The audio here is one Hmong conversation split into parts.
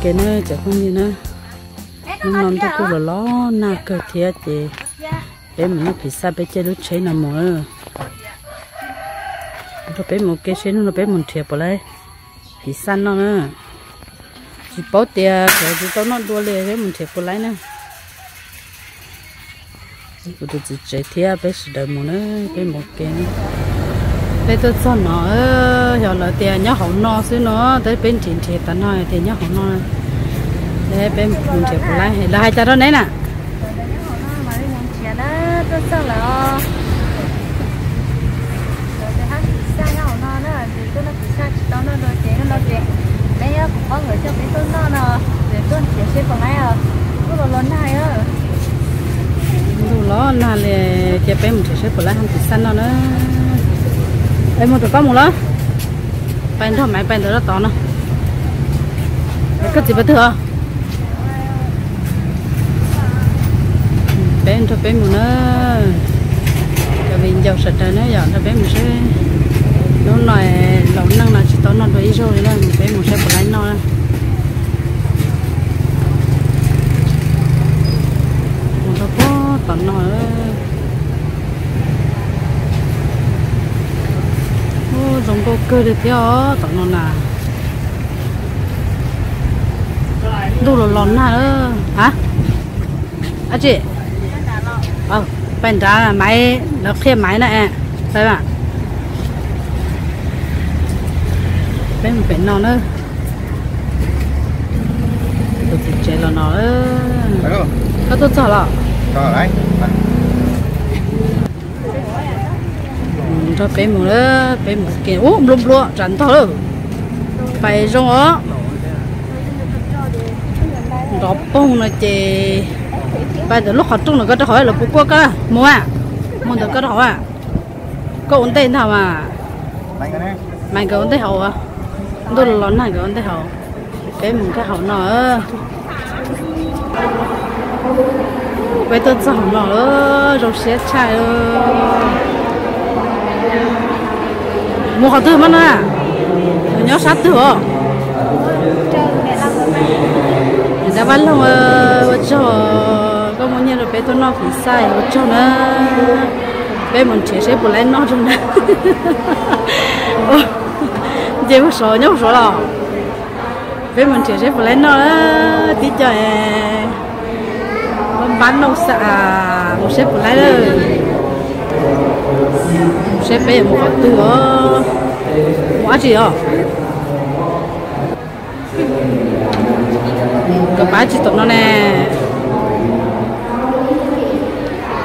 ke na cov phooj ywg na. Hnub no ntuj kuj los los nag kawg thiab ces peb mus noj phim xaj peb caij lub tsheb no mus. Nrog peb mus ke seb hnub no peb mus nrhiav puas laib phim xaj noj na. Tsis paub tias kuv tsis tau noj dua li, peb mus nrhiav puas laib na. Kuv tus txiv tsev thiab peb sawv daws mus na, peb mus ke. Peb tuaj txog no, yog lawv tias nyob hauv no xwb no, tab peb nrhiav nrhiav tas no tias nyob hauv no. Peb mus nrhiav puas laib, lawv hais cas rau neb na? Ntuj los nag li, cia peb mus nrhiav seb puas laib phim xaj noj na. Es mus tom koj mus lawm. Pais nrog Maiv pais ntawd rau tod no. Koj txiv pais twg os? Peb nrog peb mus na. Cov viv ncaus sawv daws na yom, nrog peb mus seb hnub no laus neej no tsis tau noj dua ib zaug li na, peb mus seb puas laib noj na. Mus rau puag tom no. Ub, zoo nkauj kawg li thiab os tom no na. Ntuj los los nag lawm. Ha? Ab tsi, pais nrad Maiv, lawv qhia Maiv na. Pais, peb mus pem no na. Tus txiv tsev los no. Koj tuaj txog los? Nrog peb mus lawm, peb mus ke. Ub, nplua nplua tsam ntog lawm. Pais zoo os. Nrov poog no ces pais ntawm lub qhov rooj ntawm koj rau hauv lawv puas kuaj koj. Mus a, mus ntawm koj rau hauv a. Koj ua ntej ntag mas. Mas nkawd ua ntej hauv. Ntuj los los nag nkawd ua ntej hauv. Peb mus nkag hauv no. Peb tuaj txog hauv no, zoo siab tshaj. Mus qhov twg mas na? Nws nyob sab twg os? Niam tab Vaj Loog, ua tsaug koj muab nyiaj rau peb tuaj noj phim xaj, ua tsaug na. Peb mus nrhiav seb puas laib noj rau na. Nce hauv Suav, nyob hauv Suav los? Peb mus nrhiav seb puas laib noj, tib co npab npab noj xwb, mus seb puas laib lawm. Mus seb peb yuav mus qhov twg os. Mus dab tsi os? Nkawd pab tsis tom no ne.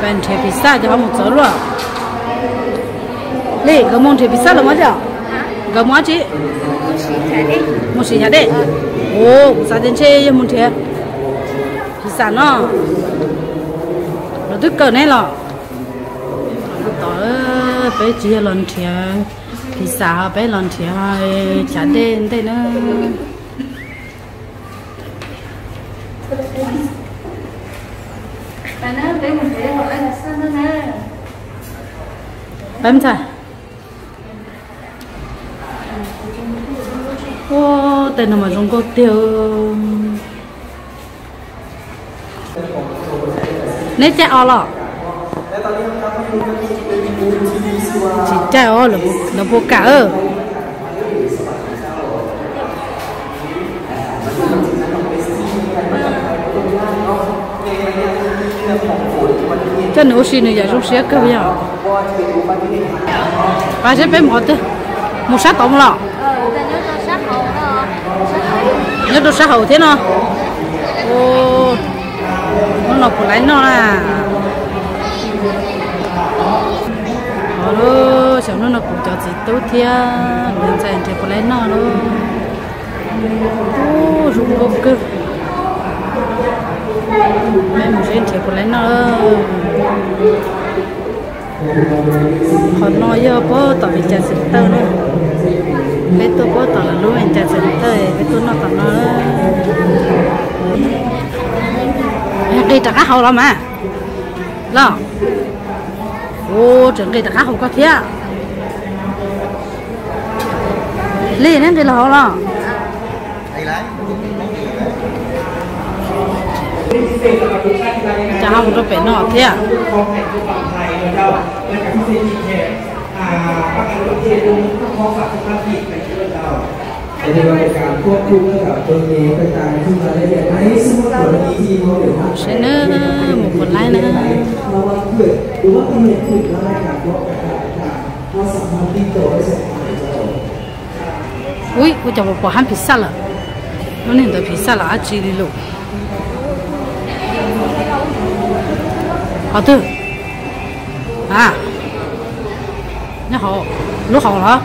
Pab nrhiav phim xaj ces ho mus txog luaj. Li nkawd mus nrhiav phim xaj los mas yom? Nkawd mus dab tsi? Mus siv chav dej. Ua, kuv xav tias ntshe yog mus nrhiav phim xaj no. Lawv twb kawm neb los. Tod, peb tsis yog los nrhiav phim xaj ho, peb los nrhiav chav dej ntej na. Peb ntxhais. Ua, tej no mas zoo nkauj tiag. Neb caij os los? Tsis caij os, lawv puas kam? Coj nws ua si nws yam zoo siab kawg yog. Pab seb peb mus qhov twg, mus sab tod mus los? Nyob rau sab hauv thiab no. Hnub no puas laib noj na? Xyov hnub no kuv cov txiv tub thiab kuv ntxhais nrhiav puas laib noj lauj. Ub, zoo nkauj kawg. Peb mus seb nrhiav puas laib noj. Qhov no yog puag tom Vias Cas Xeem Tawj na. Peb tuaj puag tom lawv lub Vias Cas Xeem Tawj, peb tuaj noj tom no. Nqis rov qab hauv los mas. Los. Ua, tseem nqis rov qab hauv ko thiab. Li neb nqis los hauv los? Cas ho mus rau pem no thiab? Saib na, mus puas laib na. Ui, ua cas puas pom hab pizza lawm? Lub neej ntawd pizza los dab tsi li lus? Qhov twg? A, nyob hauv, lub hauv los?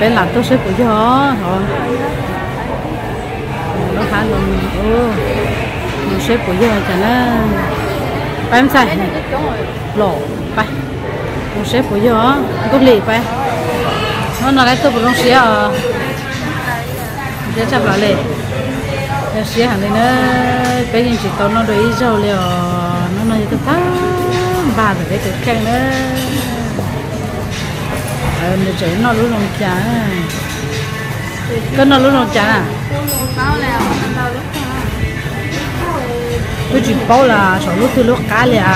Peb lam tuaj saib puas yog hov. Lub hab no, mus saib puas yog cas na. Peb ntxhais los peb mus saib puas yog. Nkauj Hli peb, hnub no lawv tuaj puas zoo siab os? Siab tshaj plaws li. Zoo siab heev li na. Peb yeej tsis tau noj dua ib zaug li os. Hnub no yog tuaj thawj npag ntawm peb tus kheej na. Nws tseem noj lub zoo cas. Koj noj lub zoo cas na? Twb tsis paub los saum lub twg lub qab li as.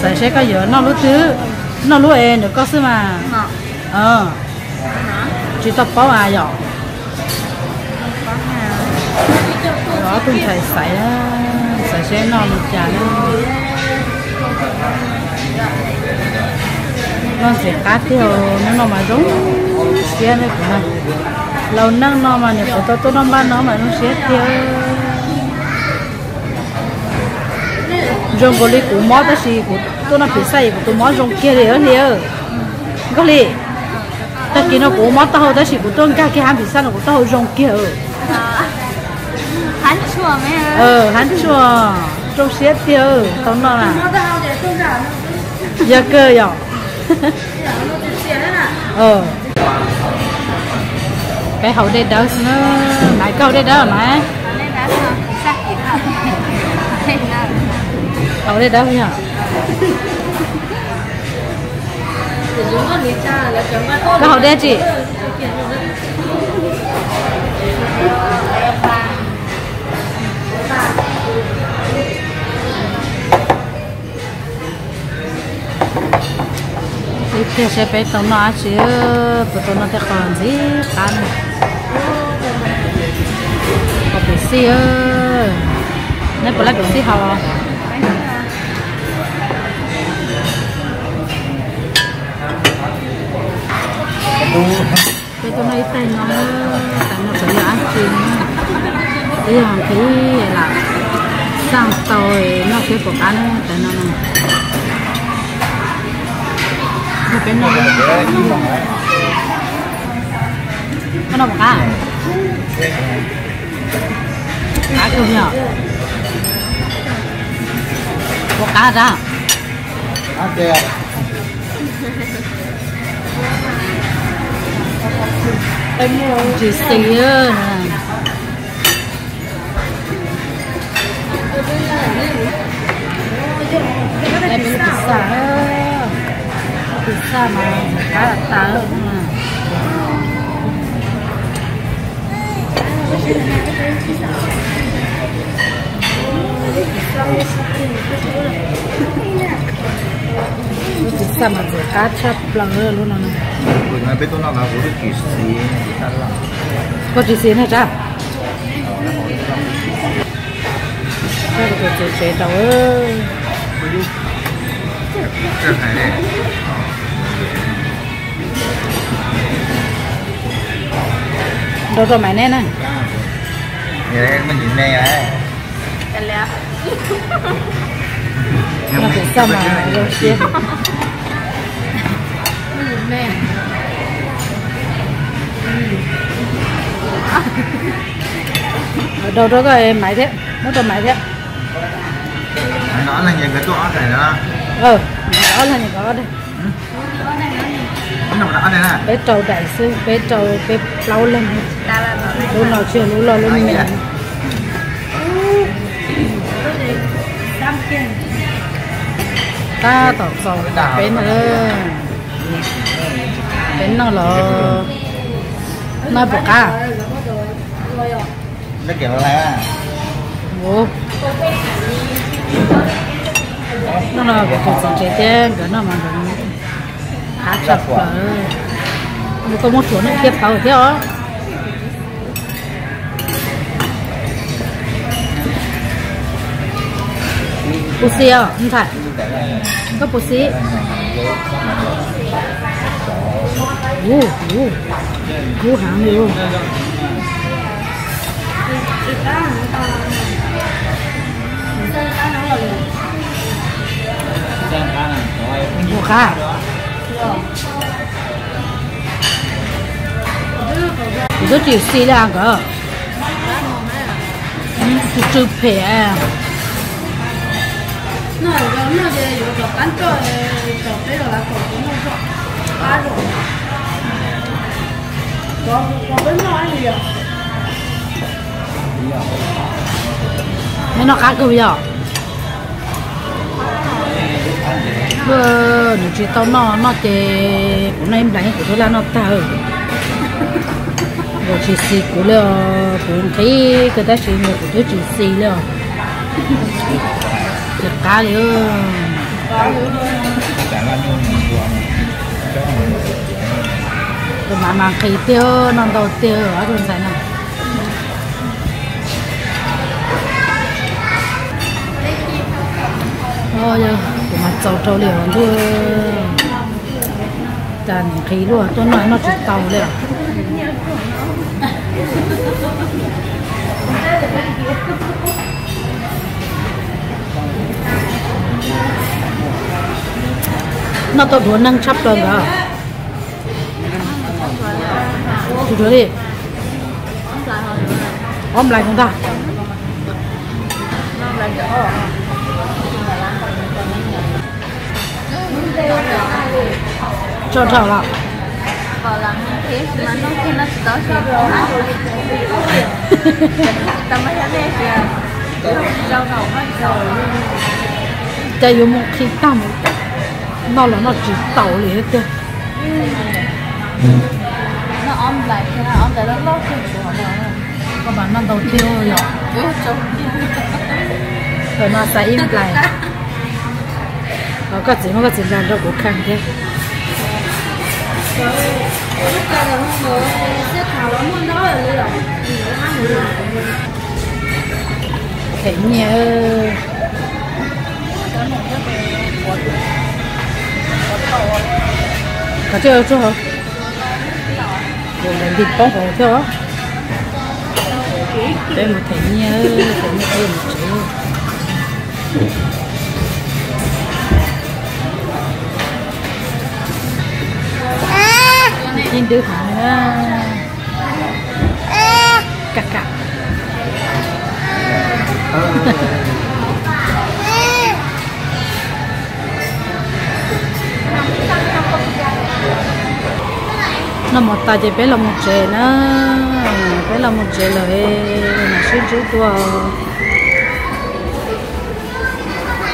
Xav seb koj yuav noj lub twg, noj lub es ntawm koj xwb mas. Tsis tau paub as yom. Ob tug ntxhais xaiv, xav seb noj li cas na. Noj ntxim qab tiag, hnub no mas zoo siab ne kuv na. Laus neej no mas niam qhuav tau tuaj noj npaj no mas zoo siab tiag. Zoo nkaus li kuv mob tab sis kuv tuaj noj pizza es kuv tus mob zoo kiag li li. Nkauj Hli, tag kis no kuv mob taub hau tab sis kuv tuaj nkag kiag hab pizza no kuv taub hau zoo kiag. Hab tshuaj, zoo siab tiag tau noj na. Yog kawg yom. Peb haus dej dawb xwb na. Maiv, koj haus dej dawb mas? Haus dej dawb yog. Koj haus dej tsi? Ib pliag seb peb tau noj dab tsi, puas tau noj tej qho ntxim qab na. Qho pem xij, neb puas laib pem xij haus? Peb tuaj noj ib tais no, tais no xyov yog dab tsi, yog nqhis lam xaj tau noj seb puas qab na tais no. Yog peb noj, koj noj puas qab? Qab kawg yog. Puas qab dab? Tsis xis. Peb lub pizza, pizza mas qab tas. Lub pizza mas ntxim qab tshaj plaws lub no. Koj tsis xis ne tsab? Tus txiv tsev rau. Nrau rau Maiv neb na. Noj pem xaj mas zoo siab. Rau rau koj Maiv thiab, muab rau Maiv thiab. Ob leeg nyem nkawd ob daim. Peb rau daim xwb, peb rau peb plaub leeg. Lub no tsis yog lub loj lub me. Tab tom txaus peb no. Peb noj los noj puas qab? Noj no kuv tus txiv tsev thiab nkawd noj mas nkawd qab tshaj plaws. Koj muab suav no thiab plawv thiab os. Puas xis os ntxhais? Koj puas xis? Ub, ub, kub heev li. Ua qab. Kuv twb tsis xis li nkawd. Tus tsw phem. Neb noj qab kawg yom? Nws tsis tau noj, noj ces kuv noj ib nplas kuv twb laj noj tag. Nkawd tsis xis kuv li os, kuv nqhis kawg tab sis nkawd kuv twb tsis xis li os. Tsis qab li. Tus mas mas nqhis tiag, noj ntau tiag ob tug ntxhais no. Yog kuv mas txaus rau li os ntuj. Cas nim nqhis luaj tuaj noj noj tsis tau li os. Noj tau duav neeg tshaj plaws nkawd. Tus duav li ob nplais tus ntag. Tso dhau los. Cas yuav mus qhis tag mus, noj los noj tsis taus li thiab tiag. Koj mas noj ntau tiag yom. Thaum no xav ib nplais. Koj txiv muab koj txiv nplais rau kuv kheej thiab. Them nyiaj. Koj tsis tsuag, kuv ntim poob hauv thiab. Peb mus them nyiaj, them nyiaj peb mus tsev. Ib ntwb heev na. Kam kam. Noj mov tas ces peb los mus tsev na. Peb los mus tsev lawm, mam sib ntsib dua.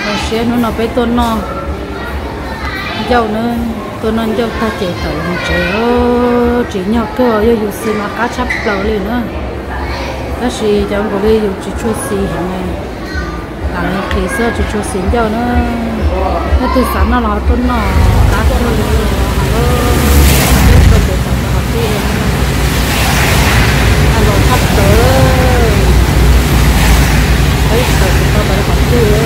Zoo siab hnub no peb tuaj noj ncauj na, tuaj noj ncauj tag ces tawm los mus tsev. Tsim nyog kawg, yog yus xis mas qab tshaj plaws li na. Tab sis cov nkaus li yus tsis tshua xis heev, lam qhis xwb tsis tshua xis ncauj na. Leej twg xav noj los ho tuaj noj, qab kawg li. Peb rau pem tom qhov twg, a los tshaj plaws. Peb tsis tau pem tom qhov twg.